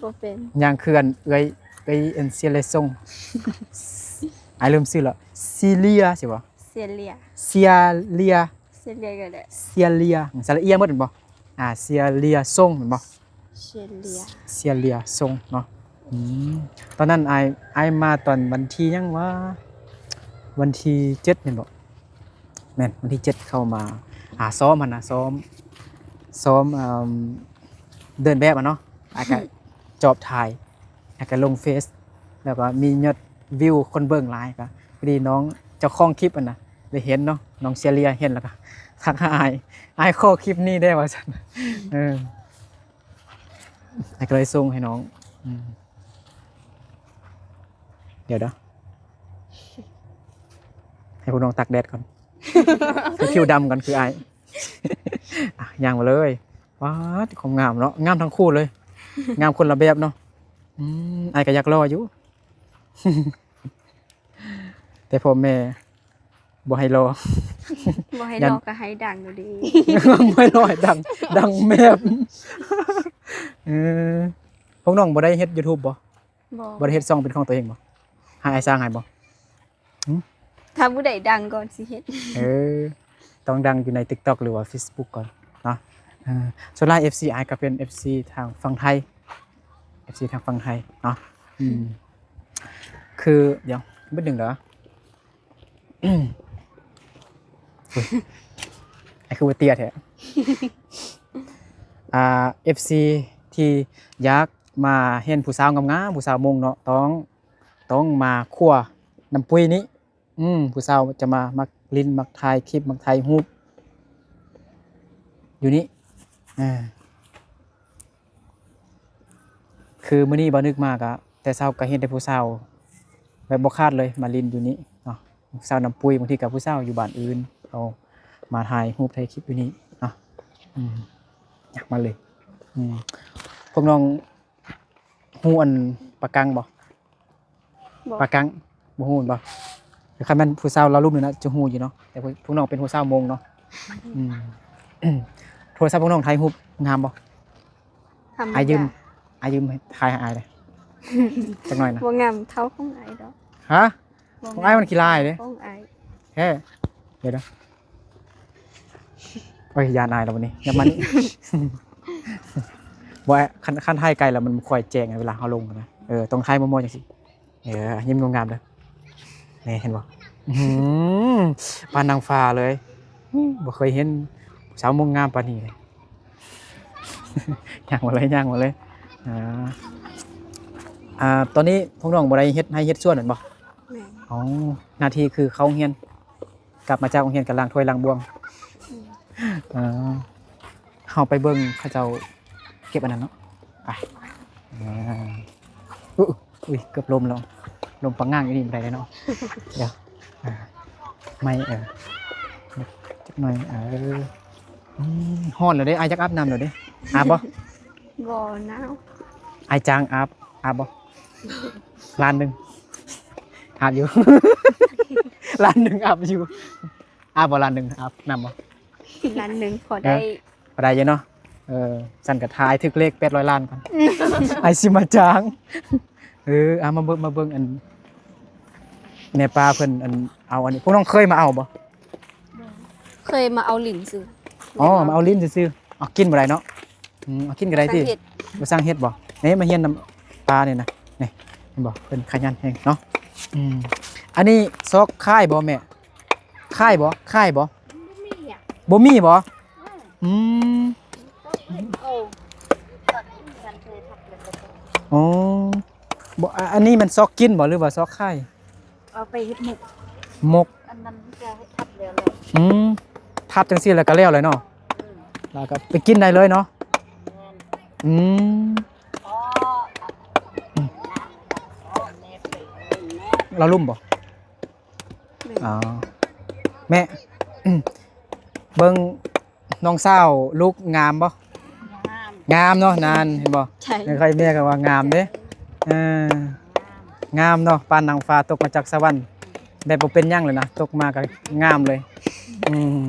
ບໍ່ເປັນ. ຍ່າງຄືອັນເອື້ອຍ ເອື້ອຍອັນເຊເລຊົງ. ອ້າຍລືມຊື່ລະ. ຊີເລຍຊິບໍ່? ເຊເລຍ ເຊເລຍ ເຊເລຍກໍໄດ້. ເຊເລຍ ສະຫຼະເອຍໝົດແມ່ນບໍ່? ອ່າ ເຊເລຍຊົງແມ່ນບໍ່? ເຊເລຍ ເຊເລຍຊົງເນາະ. ອືມ ຕອນນັ້ນອ້າຍ ອ້າຍມາຕອນວັນທີຫຍັງຫວາ? ວັນທີເຈັດແມ່ນບໍ່? ແມ່ນ ວັນທີເຈັດເຂົ້າມາ ອ່າ ຊ້ອມຫັ້ນນະ ຊ້ອມ ຊ້ອມ ເອີ່ມ ເດີນແບບຫັ້ນເນາະ. ອ້າຍກະຈອບຖ່າຍ ແລ້ວກະລົງເຟສ ແລ້ວກະມີຍອດວິວຄົນເບິ່ງຫຼາຍ ກະພໍດີນ້ອງເຈົ້າຂອງຄລິບຫັ້ນນະ ໄດ້ເຫັນເນາະ ນ້ອງເຊເລຍເຫັນແລ້ວກະ ທັກຫາອ້າຍ ອ້າຍຂໍຄລິບນີ້ແດ່ວ່າຊັ້ນ ເອີ ອ້າຍກໍເລີຍສົ່ງໃຫ້ນ້ອງ ອືມ ດຽວເດີ ໃຫ້ພວກນ້ອງຕາກແດດກ່ອນ ໃຫ້ຜິວດຳກ່ອນຄືອ້າຍ ອ່ະ ຍ່າງມາເລີຍ ປາດ ຄວາມງາມເນາະ ງາມທັງຄູ່ເລີຍ ງາມຄົນລະແບບເນາະ ອືມ ອ້າຍກໍຢາກຫຼໍ່ຢູ່ ແຕ່ພໍ່ແມ່ບໍ່ໃຫ້ຫຼໍ່ ບໍ່ໃຫ້ຫຼໍ່ ຢ້ານ ກໍໃຫ້ດັງຢູ່ເດ ບໍ່ໃຫ້ຫຼໍ່ໃຫ້ດັງ ດັງແມບ ເອີ ພວກນ້ອງບໍ່ໄດ້ເຮັດຢູທູບບໍ່? ບໍ່ ບໍ່ໄດ້ເຮັດຊ່ອງເປັນຂອງຕົວເອງບໍ່? ໃຫ້ອ້າຍສ້າງໃຫ້ບໍ່? ຫື? ຖ້າຜູ້ໃດດັງກ່ອນຊິເຮັດ ເອີ ຕ້ອງດັງຢູ່ໃນຕິກຕັອກ ຫຼືວ່າເຟສບຸກກ່ອນເນາະ ເອີ ສ່ວນຫຼາຍເອັຟຊີອ້າຍກໍເປັນເອັຟຊີທາງຝັ່ງໄທ ເອັຟຊີທາງຝັ່ງໄທເນາະ ອືມ ຄື ດຽວ ບຶດໜຶ່ງເດີ ອຸ້ຍ ອ້າຍຄືວ່າເຕ້ຍແທ້ ອ່າ ເອັຟຊີທີ່ຢາກມາເຫັນຜູ້ສາວງາມໆ ຜູ້ສາວມົ້ງເນາະ ຕ້ອງ ຕ້ອງມາຂົວນ້ຳປຸ້ຍນີ້ ອືມ ຜູ້ສາວຈະມາ ມັກຫຼິ້ນ ມັກຖ່າຍຄລິບ ມັກຖ່າຍຮູບຢູ່ນີ້ ອ່າ ຄືມື້ນີ້ບ່າວນຶກມາກະ ແຕ່ເຊົ້າກະເຫັນແຕ່ຜູ້ສາວແບບບໍ່ຂາດເລີຍ ມາຫຼິ້ນຢູ່ນີ້ເນາະ ຜູ້ສາວນ້ຳປຸ້ຍ ບາງທີກະຜູ້ສາວຢູ່ບ້ານອື່ນ ເອົາມາຖ່າຍຮູບຖ່າຍຄລິບຢູ່ນີ້ເນາະ ອືມ ຢາກມາເລີຍ ອືມ ພວກນ້ອງຮູ້ອັນປາກັງບໍ່? ບໍ່ ປາກັງ ບໍ່ຮູ້ແມ່ນບໍ່? ແຕ່ຄັນແມ່ນຜູ້ສາວລາວລຸ່ມນີ້ນະ ຈະຮູ້ຢູ່ເນາະ ແຕ່ພວກ ພວກນ້ອງເປັນຜູ້ສາວມົ້ງເນາະ ອືມ ໂທລະສັບພວກນ້ອງຖ່າຍຮູບງາມບໍ່? ທຳມະດາ ອ້າຍຢືມ ອ້າຍຢືມຖ່າຍໃຫ້ອ້າຍເດ້ ຈັກໜ້ອຍນະ ບໍ່ງາມເທົ່າຂອງອ້າຍດອກ ຮະ? ຂອງອ້າຍມັນຂີ້ລາຍເດ້ ຂອງອ້າຍແທ້ ດຽວນະ ໂອ້ຍ ຢ້ານອ້າຍແລ້ວບັດນີ້ ຍັບມານີ້ ບໍ່ ຄັນ ຄັນຖ່າຍໄກແລ້ວມັນບໍ່ຄ່ອຍແຈ້ງ ເວລາເຮົາລົງນະ ເອີ ຕ້ອງຖ່າຍມໍ່ໆ ຈັ່ງຊີ້ ເອີ ຍິ້ມງາມໆ ເດີ ນີ້ເຫັນບໍ່? ອື ປານນາງຟ້າເລີຍ ບໍ່ເຄີຍເຫັນສາວມົ້ງງາມປານນີ້ເລີຍ ຍ່າງມາເລີຍ ຍ່າງມາເລີຍ ອ່າ ອ່າ ຕອນນີ້ພວກນ້ອງບໍ່ໄດ້ເຮັດໄຮ່ເຮັດສວນແມ່ນບໍ່? ແມ່ນ ອໍ ໜ້າທີ່ຄືເຂົ້າໂຮງຮຽນ ກັບມາຈາກໂຮງຮຽນກໍລ້າງຖ້ວຍລ້າງບ່ວງ ອືມ ເອີ ເຮົາໄປເບິ່ງເຂົາເຈົ້າເກັບອັນນັ້ນເນາະ ໄປ ອ່າ ອຸ ອຸ້ຍ ເກືອບລົ້ມແລ້ວ ລົ້ມປະຫງ່າງຢູ່ນີ້ບໍ່ໄດ້ເດ້ເນາະ ດຽວ ອ່າ ໄມ້ ເອີ ຈັກໜ້ອຍ ເອີ ອືມ ຮ້ອນແລ້ວເດ້ ອ້າຍຢາກອາບນ້ຳແລ້ວເດ້ ອາບບໍ່? ບໍ່ ໜາວ ອ້າຍຈ້າງອາບ ອາບບໍ່? ລ້ານໜຶ່ງ ອາບຢູ່ ລ້ານໜຶ່ງອາບຢູ່ ອາບບໍ່? ລ້ານໜຶ່ງອາບນ້ຳບໍ່? ລ້ານໜຶ່ງພໍໄດ້ ພໍໄດ້ຢູ່ເນາະ ເອີ ຊັ້ນກໍຖ້າອ້າຍຖືກເລກແປດຮ້ອຍລ້ານກ່ອນ ອ້າຍຊິມາຈ້າງ ເອີ ເອົາມາເບິ່ງ ມາເບິ່ງອັນ ແມ່ປ້າເພິ່ນອັນເອົາອັນນີ້ ພວກນ້ອງເຄີຍມາເອົາບໍ່? ເຄີຍມາເອົາຫຼິ້ນຊື່ ອໍ ມາເອົາຫຼິ້ນຊື່ໆ ເອົາກິນບໍ່ໄດ້ເນາະ ອືມ ເອົາກິນກໍໄດ້ຕິ ບໍ່ຊ່າງເຮັດ ບໍ່ຊ່າງເຮັດບໍ່? ນີ້ມາຮຽນນຳປ້ານີ້ນະ ນີ້ເຫັນບໍ່ ເພິ່ນຂະຫຍັນແຮງເນາະ ອືມ ອັນນີ້ຊອກຂາຍບໍ່ແມ່? ຂາຍບໍ່? ຂາຍບໍ່? ບໍ່ມີອະ ບໍ່ມີບໍ່? ອືມ ອືມ ອໍ ບໍ່ ອາ ອັນນີ້ມັນຊອກກິນບໍ່ ຫຼືວ່າຊອກຂາຍ? ເອົາໄປເຮັດໝົກ ໝົກ ອັນນັ້ນຈະເຮັດທັບແລ້ວແຫຼະ ອືມ ທັບຈັ່ງຊີ້ແລ້ວກໍແລ້ວເລີຍເນາະ ອືມ ແລ້ວກໍໄປກິນໄດ້ເລີຍເນາະ ແມ່ນ ອືມ ລາວລຸ່ມບໍ່? ແມ່ນ ອໍ ແມ່ ເບິ່ງ ນ້ອງສາວລູກງາມບໍ່? ງາມ ງາມເນາະ ນັ້ນເຫັນບໍ່? ໃຊ່ ຂ້ອຍແມ່ກໍວ່າງາມເດ້ ເອີ ງາມເນາະ ປານນາງຟ້າຕົກມາຈາກສະຫວັນ ແບບບໍ່ເປັນຫຍັງເລີຍນະ ຕົກມາກໍງາມເລີຍ ອືມ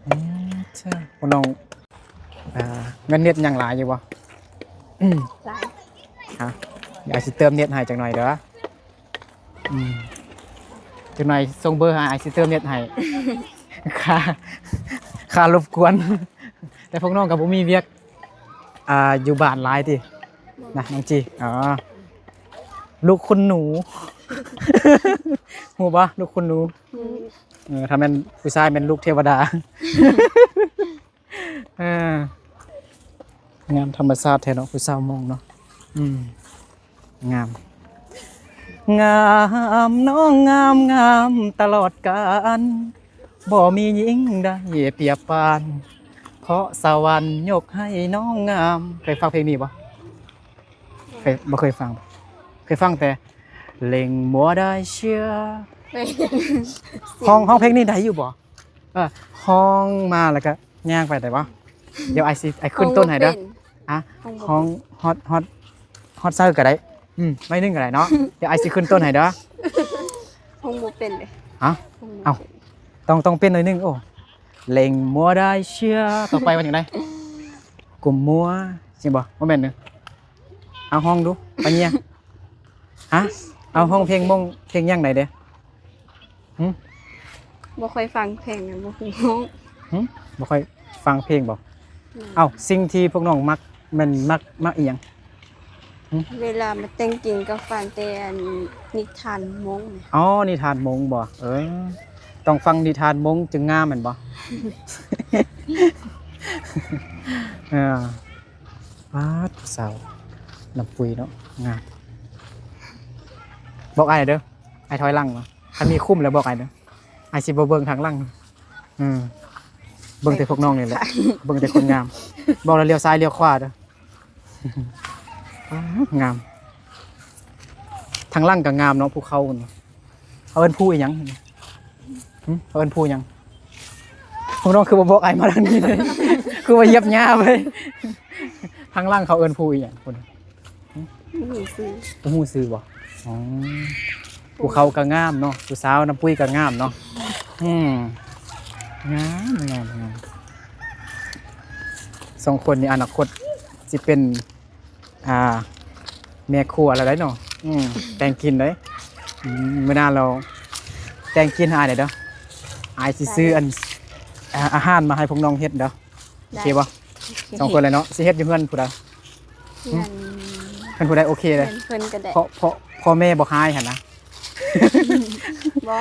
ອືມ ເຈົ້າ ພວກນ້ອງ ອ່າ ເງິນເນັດຍັງຫຼາຍຢູ່ບໍ່? ອືມ ຫຼາຍ ຮະ ດຽວຊິເຕີມເນັດໃຫ້ຈັກໜ້ອຍເດີ. ອືມ ຈັກໜ້ອຍສົ່ງເບີໃຫ້ ອ້າຍຊິເຕີມເນັດໃຫ້ ຄ່າ ຄ່າລົບກວນ ແຕ່ພວກນ້ອງກໍບໍ່ມີວຽກ ອ່າ ຢູ່ບ້ານຫຼາຍຕິ ນະ ນ້ອງຈີ? ອໍ ລູກຄຸນໜູ ຮູ້ບໍ່? ລູກຄຸນໜູ ອືມ ເອີ ຖ້າແມ່ນຜູ້ຊາຍແມ່ນລູກເທວະດາ. ອ່າ ງາມທຳມະຊາດແທ້ເນາະ ຜູ້ສາວມົ້ງເນາະ ອືມ ງາມ ງາມເນາະ ງາມ ງາມຕະຫຼອດການ ບໍ່ມີຍິງໃດປຽບປານ ເພາະສະຫວັນຍົກໃຫ້ນ້ອງງາມ. ເຄີຍຟັງເພງນີ້ບໍ່? ເຄີຍ ບໍ່ເຄີຍຟັງ. ເຄີຍຟັງແຕ່ ເລັງມົວໄດ້ເຊື່ອ. ຮ້ອງ ຮ້ອງເພງນີ້ໄດ້ຢູ່ບໍ່? ເອີ ຮ້ອງມາແລ້ວກະຍ່າງໄປໄດ້ບໍ່? ດຽວອ້າຍຊິ ອ້າຍຂຶ້ນຕົ້ນໃຫ້ເດີ. ອ່ະ ຮ້ອງບໍ່ເປັນ ຮ້ອງຮອດ ຮອດ ຮອດເຊີກໍໄດ້. ອືມ ໜ້ອຍໜຶ່ງກໍໄດ້ເນາະ. ດຽວອ້າຍຊິຂຶ້ນຕົ້ນໃຫ້ເດີ. ຮ້ອງບໍ່ເປັນເດ້. ຮະ? ຮ້ອງບໍ່ເປັນ. ເອົ້າ ຕ້ອງ ຕ້ອງເປັນໜ້ອຍໜຶ່ງ. ໂອ້ ເລັງມົວໄດ້ເຊື່ອ. ຕໍ່ໄປວ່າຈັ່ງໃດ? ກຸມມົວ ຊິບໍ່? ບໍ່ແມ່ນເດີ. ເອົາ ຮ້ອງດູ ປາເຍຍ. ຮະ? ເອົາ ຮ້ອງເພງມົ້ງ ເພງຫຍັງໄດ້ເດ? ຫຶ? ບໍ່ຄ່ອຍຟັງເພງ ບໍ່ຮູ້ຮ້ອງ. ຫຶ? ບໍ່ຄ່ອຍຟັງເພງບໍ່? ແມ່ນ. ເອົ້າ ສິ່ງທີ່ພວກນ້ອງມັກ ແມ່ນມັກ ມັກອີ່ຫຍັງ? ຫຶ? ເວລາມາແຕ່ງກິນກໍຟັງແຕ່ອັນນິທານມົ້ງ. ອໍ ນິທານມົ້ງບໍ່? ເອີ ຕ້ອງຟັງນິທານມົ້ງຈຶ່ງງາມແມ່ນບໍ່? ເອີ ປາດ ຜູ້ສາວນ້ຳປຸ້ຍເນາະ ງາມ. ບອກອ້າຍເດີ ອ້າຍຖອຍຫຼັງເນາະ. ຄັນມີຄຸ້ມແລ້ວບອກອ້າຍເດີ ອ້າຍຊິບໍ່ເບິ່ງທາງຫຼັງ. ເອີ ເບິ່ງແຕ່ພວກນ້ອງນີ້ແຫຼະ ເບິ່ງແຕ່ຄົນງາມ. ບອກແລ້ວລ້ຽວຊ້າຍລ້ຽວຂວາເດີ. ປາດ ງາມ ທາງຫຼັງກໍງາມເນາະ ພູເຂົາພຸ້ນ. ເຂົາເອີ້ນພູອີ່ຫຍັງ? ຫຶ? ເຂົາເອີ້ນພູຫຍັງ? ພວກນ້ອງຄືບໍ່ບອກອ້າຍມາທາງນີ້ເລີຍ ຄືວ່າຢຽບຫຍ້າໄປ. ທາງຫຼັງເຂົາເອີ້ນພູອີ່ຫຍັງພຸ້ນ? ຫຶ? ບໍ່ຮູ້ຊື່. ບໍ່ຮູ້ຊື່ບໍ່? ອໍ ພູເຂົາກໍງາມເນາະ ຜູ້ສາວນ້ຳປຸ້ຍກໍງາມເນາະ. ອືມ ງາມ ງາມ ງາມ. ສອງຄົນນີ້ອະນາຄົດຊິເປັນ ອ່າ ແມ່ຄົວແລ້ວໄດ໋ເນາະ. ອືມ ແຕ່ງກິນໄດ໋. ອືມ ມື້ໜ້າລາວແຕ່ງກິນໃຫ້ອ້າຍແດ່ເດີ. ອ້າຍຊິຊື້ອັນ ອ່າ ອາຫານມາໃຫ້ພວກນ້ອງເຮັດເດີ. ໂອເຄບໍ່? ໂອເຄ ສອງຄົນເລີຍເນາະ. ຊິເຮັດຢູ່ເຮືອນຜູ້ໃດ? ເຮືອນ ເຮືອນຜູ້ໃດໂອເຄເລີຍ? ເຮືອນເພິ່ນກໍໄດ້. ເພາະ ເພາະ ເພາະແມ່ບໍ່ຮ້າຍຫັ້ນນະ. ບໍ່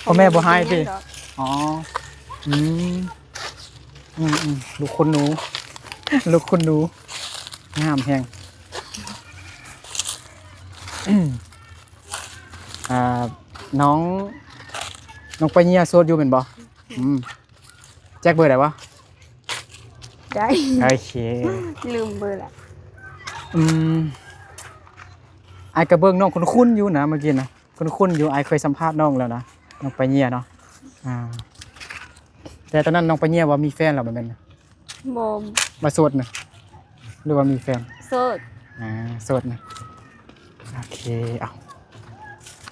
ເພາະແມ່ບໍ່ຮ້າຍຕິ? ບໍ່. ອໍ ອືມ ອືມໆ ລູກຄຸນໜູ ລູກຄຸນໜູ ງາມແຮງ. ອ່າ ນ້ອງ ນ້ອງປາເຍຍໂສດຢູ່ແມ່ນບໍ່? ອືມ ແຈັກເບີໄດ້ບໍ່? ໄດ້. ໂອເຄ ລືມເບີລະ. ອືມ ອ້າຍກໍເບິ່ງນ້ອງຄຸ້ນໆຢູ່ນະ ເມື່ອກີ້ນະ ຄຸ້ນໆຢູ່. ອ້າຍເຄີຍສຳພາດນ້ອງແລ້ວນະ ນ້ອງປາເຍຍເນາະ. ອ່າ ແຕ່ຕອນນັ້ນນ້ອງປາເຍຍວ່າມີແຟນແລ້ວ ແມ່ນບໍ່? ບໍ່ ວ່າໂສດນະ ຫຼືວ່າມີແຟນ? ໂສດ. ອ່າ ໂສດນະ. ໂອເຄ ເອົາ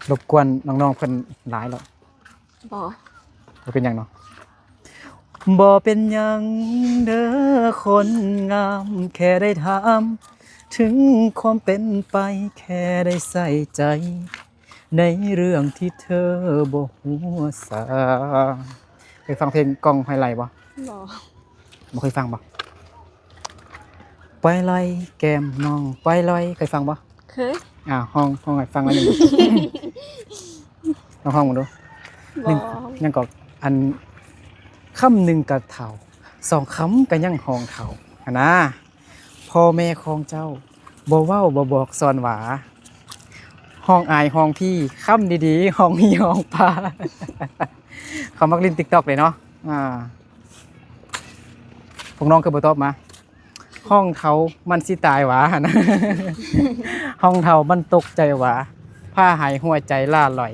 ລົບກວນນ້ອງໆເພິ່ນຫຼາຍແລ້ວ. ບໍ່ ບໍ່ເປັນຫຍັງເນາະ. ບໍ່ເປັນຫຍັງເດີຄົນງາມ ແຄ່ໄດ້ຖາມເຖິງຄວາມເປັນໄປ ແຄ່ໄດ້ໃສ່ໃຈໃນເລື່ອງທີ່ເທີບໍ່ຮູ້ສາ. ເຄີຍຟັງເພງກ້ອງຫ້ວຍໄລ່ບໍ່? ບໍ່. ບໍ່ເຄີຍຟັງບໍ່? ໄປໄລ່ແກ້ມນ້ອງໄປໄລ່ ເຄີຍຟັງບໍ່? ເຄີຍ. ອ່າ ຮ້ອງ ຮ້ອງໃຫ້ຟັງໜ້ອຍໜຶ່ງ ລອງຮ້ອງເບິ່ງດູ. ບໍ່. ຍັງ ຍັງກໍ ອັນ ຄຳໜຶ່ງກໍເຖົ້າ ສອງຄຳກໍຍັງຮ້ອງເຖົ້າຫັ້ນນາ. ພໍ່ແມ່ຂອງເຈົ້າບໍ່ເວົ້າບໍ່ບອກສອນຫວາ ຮ້ອງອາຍຮ້ອງພີ ຄຳດີໆ ຮ້ອງຮີຮ້ອງປາ. ເຂົາມັກຫຼິ້ນຕິກຕັອກເດ້ເນາະ. ອ່າ ພວກນ້ອງຄືບໍ່ຕອບມາ? ຮ້ອງເຖົ້າມັນຊິຕາຍຫວາຫັ້ນນະ ຮ້ອງເຖົ້າມັນຕົກໃຈຫວາ ພາໃຫ້ຫົວໃຈຫຼ້າຫຼອຍ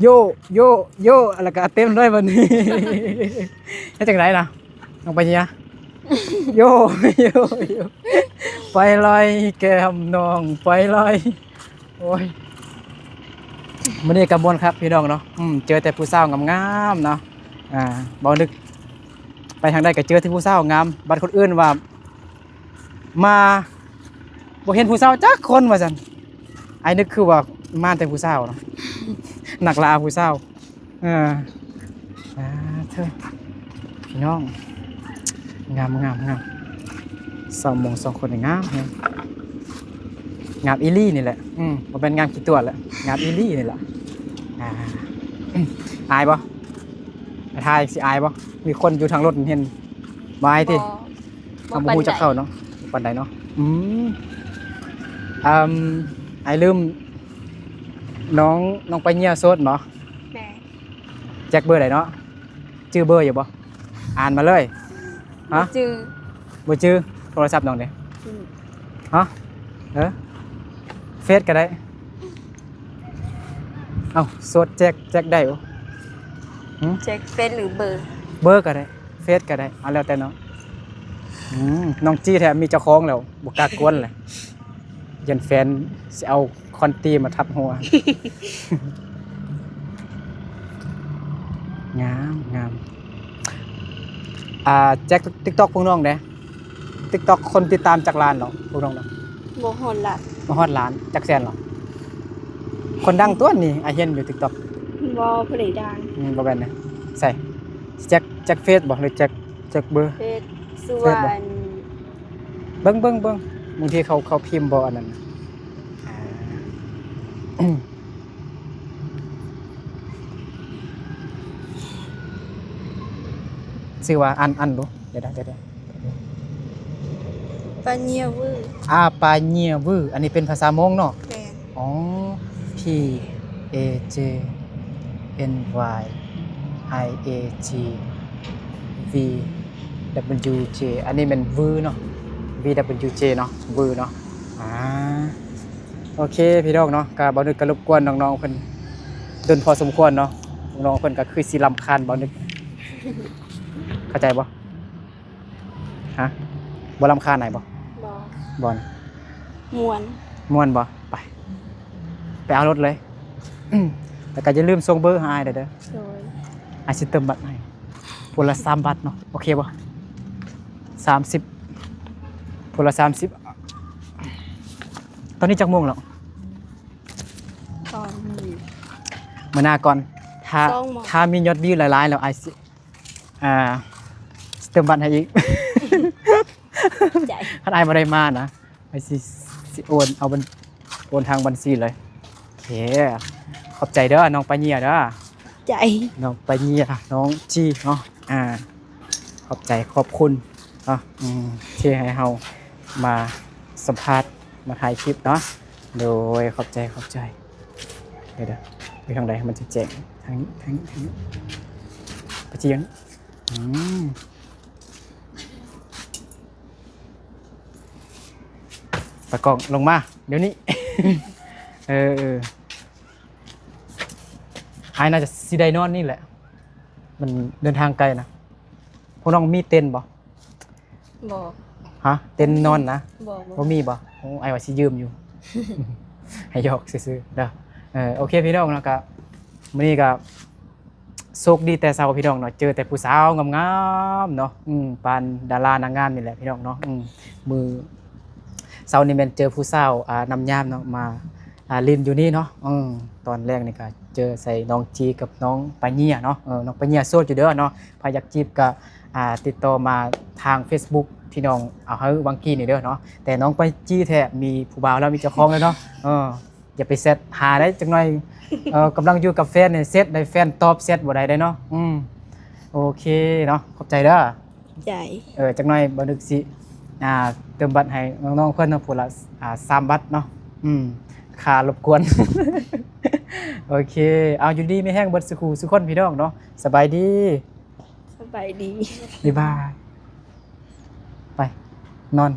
ໂຢ ໂຢ ໂຢ ແລ້ວກໍເຕັມເລີຍບັດນີ້. ເຮັດຈັ່ງໃດນະ ນ້ອງປາເຍຍ? ໂຢ ໂຢ ໂຢ ໄປລອຍແກ້ມນ້ອງໄປລອຍ. ໂອ້ຍ ມື້ນີ້ກໍມ່ວນຄັກພີ່ນ້ອງເນາະ. ອືມ ເຈີແຕ່ຜູ້ສາວງາມໆເນາະ. ອ່າ ບໍ່ນຶກໄປທາງໃດກໍເຈີແຕ່ຜູ້ສາວງາມ ບັດຄົນອື່ນວ່າມາບໍ່ເຫັນຜູ້ສາວຈັກຄົນວ່າຊັ້ນ. ອ້າຍນຶກຄືວ່າມາແຕ່ຜູ້ສາວເນາະ ນັກລ່າຜູ້ສາວ. ເອີ ອ່າ ເທີ ພີ່ນ້ອງ ງາມ ງາມ ງາມ. ສາວມົ້ງສອງຄົນນີ້ງາມແຮງ ງາມອີ່ຫຼີນີ້ແຫຼະ. ອືມ ບໍ່ແມ່ນງາມຂີ້ຕົວະແຫຼະ ງາມອີ່ຫຼີນີ້ແຫຼະ. ອ່າ ອາຍບໍ່? ຖ່າຍຊິອາຍບໍ່? ມີຄົນຢູ່ທາງລົດເຫັນ ບໍ່ອາຍຕິ? ບໍ່ ເຮົາບໍ່ຮູ້ຈັກເຂົາເນາະ ບໍ່ປານໃດເນາະ. ອືມ ອືມ ອ້າຍລືມ ນ້ອງ ນ້ອງປາເຍຍໂສດບໍ່? ແມ່ນ. ແຈັກເບີໃດເນາະ? ຈື່ເບີຢູ່ບໍ່? ອ່ານມາເລີຍ. ຮະ? ບໍ່ຈື່. ບໍ່ຈື່. ໂທລະສັບນ້ອງເດ? ອືມ. ຮະ? ເອີ ເຟສກໍໄດ້. ເອົ້າ ໂສດແຈກ ແຈກໄດ້ບໍ່? ຫື? ແຈກເຟສຫຼືເບີ? ເບີກໍໄດ້ ເຟສກໍໄດ້ ເອົາແລ້ວແຕ່ນ້ອງ. ອືມ ນ້ອງຈີ້ແທ້ ມີເຈົ້າຂອງແລ້ວ ບໍ່ກ້າກວນແຫຼະ. ຢ້ານແຟນຊິເອົາຄອນຕີມາທັບຫົວ. ງາມ ງາມ. ອ່າ ແຈກຕິກຕັອກພວກນ້ອງແດ່. ຕິກຕັອກຄົນຕິດຕາມຈັກລ້ານເນາະ ພວກນ້ອງເນາະ? ບໍ່ຮອດລ້ານ. ບໍ່ຮອດລ້ານ. ຈັກແສນເນາະ? ຄົນດັງຕົວະນີ້ ອ້າຍເຫັນຢູ່ຕິກຕັອກ. ບໍ່ ຜູ້ໃດດັງ? ອືມ ບໍ່ແມ່ນນະ. ໃສ ແຈກ ແຈກເຟສບໍ່ ຫຼືແຈກ ແຈກເບີ? ເຟສ. ເຟສບໍ່? ເບິ່ງ ເບິ່ງ ເບິ່ງ ບາງທີເຂົາ ເຂົາພິມບໍ່ອັນນັ້ນ. ອ່າ ຊື່ວ່າ ອ່ານ ອ່ານດູ ດຽວ ດຽວ ດຽວ ປາເຍວື ອາ ປາເຍວື. ອັນນີ້ເປັນພາສາມົ້ງເນາະ? ແມ່ນ. ອໍ P A J N Y I A G V W J ອັນນີ້ແມ່ນວືເນາະ V W J ເນາະ ວືເນາະ. ອ່າ ໂອເຄພີ່ນ້ອງເນາະ ກະບ່າວນຶກກະລົບກວນນ້ອງໆເພິ່ນດົນພໍສົມຄວນເນາະ. ນ້ອງເພິ່ນກະຄືຊິລຳຄານບ່າວນຶກ ເຂົ້າໃຈບໍ່? ຮະ? ບໍ່ລຳຄານອ້າຍບໍ່? ບໍ່. ບໍ່ນະ? ມ່ວນ. ມ່ວນບໍ່? ໄປ ໄປເອົາລົດເລີຍ. ແລ້ວກໍຢ່າລືມສົ່ງເບີໃຫ້ອ້າຍແດ່ເດີ. ໂດຍ. ອ້າຍຊິເຕີມບັດໃຫ້ ຜູ້ລະສາມບາດເນາະ ໂອເຄບໍ່? ສາມສິບ ຜູ້ລະສາມສິບ. ຕອນນີ້ຈັກໂມງແລ້ວ? ຕອນນີ້ ມື້ໜ້າກ່ອນ ຖ້າ ສອງໂມງ ຖ້າມີຍອດວິວຫຼາຍໆແລ້ວ ອ້າຍຊິ ອ່າ ຊິເຕີມບັດໃຫ້ອີກ. ໃຈ ຄັນອ້າຍບໍ່ໄດ້ມານະ ອ້າຍຊິ ຊິໂອນເອົາບັນ ໂອນທາງບັນຊີເລີຍ. ໂອເຄ ຂອບໃຈເດີນ້ອງປາເຍຍເດີ. ໃຈ ນ້ອງປາເຍຍ ນ້ອງຈີເນາະ. ອ່າ ຂອບໃຈ ຂອບຄຸນເນາະ ອືມ ທີ່ໃຫ້ເຮົາມາສຳພາດ ມາຖ່າຍຄລິບເນາະ. ໂດຍ ຂອບໃຈ ຂອບໃຈ. ດຽວໆ ໄປທາງໃດມັນຈະແຈ້ງ? ທາງນີ້ ທາງນີ້ ທາງນີ້ ໄປທີ່ຫຍັງ? ອືມ ຕາກ້ອງລົງມາດຽວນີ້. ເອີ ເອີ ອ້າຍໜ້າຈະຊິໄດ້ນອນນີ້ແຫຼະ ມັນເດີນທາງໄກນະ. ພວກນ້ອງມີເຕັນບໍ່? ບໍ່. ຮະ? ເຕັນນອນນະ? ບໍ່ ບໍ່ ບໍ່ມີບໍ່? ໂອ້ ອ້າຍວ່າຊິຢືມຢູ່ ໃຫ້ຫຍອກຊື່ໆເດີ. ເອີ ໂອເຄພີ່ນ້ອງເນາະ ກະມື້ນີ້ກະໂຊກດີແຕ່ເຊົ້າພີ່ນ້ອງເນາະ ເຈີແຕ່ຜູ້ສາວງາມໆເນາະ ອືມ ປານດາລານາງງາມນີ້ແຫຼະພີ່ນ້ອງເນາະ. ອືມ ມື້ເຊົ້ານີ້ແມ່ນເຈີຜູ້ສາວ ອ່າ ນ້ຳຍາມເນາະ ມາ ອ່າ ຫຼິ້ນຢູ່ນີ້ເນາະ. ອືມ ຕອນແລກນີ້ກະເຈີໃສ່ນ້ອງຈີກັບນ້ອງປາເຍຍເນາະ. ເອີ ນ້ອງປາເຍຍໂສດຢູ່ເດີເນາະ ໃຜຢາກຈີບກະ ອ່າ ຕິດຕໍ່ມາທາງເຟສບຸກທີ່ນ້ອງເອົາໃຫ້ຫວ່າງກີ້ນີ້ເດີເນາະ. ແຕ່ນ້ອງປາເຍຍແທ້ມີຜູ້ບ່າວແລ້ວ ມີເຈົ້າຂອງແລ້ວເນາະ. ເອີ ຢ່າໄປແຊັດຫາໄດ້ຈັກໜ້ອຍ. ເອີ ກຳລັງຢູ່ກັບແຟນນີ້ ແຊັດໄດ້ ແຟນຕອບແຊັດບໍ່ໄດ້ເດ້ເນາະ. ອືມ ໂອເຄເນາະ ຂອບໃຈເດີ. ໃຈ ເອີ ຈັກໜ້ອຍບ່າວນຶກຊິ ອ່າ ເຕີມບັດໃຫ້ນ້ອງໆເພິ່ນເນາະ ຜູ້ລະ ອ່າ ສາມບາດເນາະ. ອືມ ຄ່າລົບກວນ. ໂອເຄ ເອົາ ຢູ່ດີມີແຮງເບິດສູ່ຄູ່ສູ່ຄົນພີ່ນ້ອງເນາະ. ສະບາຍດີ. ສະບາຍດີ. ບາຍບາຍ. ໄປນອນ.